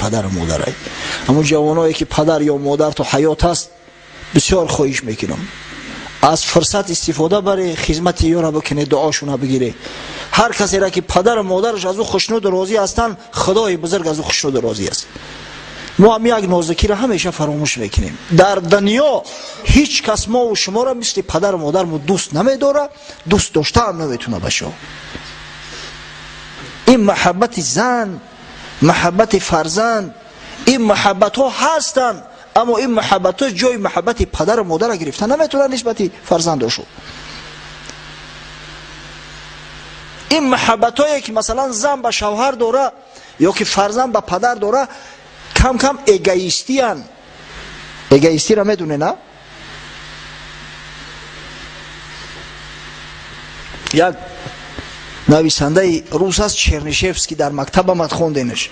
падару модарай. Ҳамун ҷавоное ки падар ё модар то ҳаёт аст, бисёр хоҳиш мекунам, аз фурсат истифода баре, хизмати ёра бикунед, дуошуна бигире. Ҳар касеро ки падару модараш аз ӯ хушнуду розӣ ҳастанд, Худои бузург аз ӯ хушнуду розӣ аст. Мо ҳам як нозукиро ҳамеша фаромӯш мекунем. Дар дунё ҳеҷ кас мову шуморо мисли падару модармо дӯст намедорад, дӯст доштаам наметавона ба шумо. Ин маҳаббати зан, маҳаббати фарзанд, ин маҳаббатҳо ҳастанд, аммо ин маҳаббатҳо ҷои маҳаббати падару модарро гирифта наметавонанд нисбати фарзандошу. Ин маҳаббатҳое ки масалан зан ба шавҳар дора ё ки фарзанд ба падар дора, кам кам эгоистиян. Эгоистиро медоне, на? Як нависандаи рус аст, Чернишевский, дар мактаб омад, хонденаш.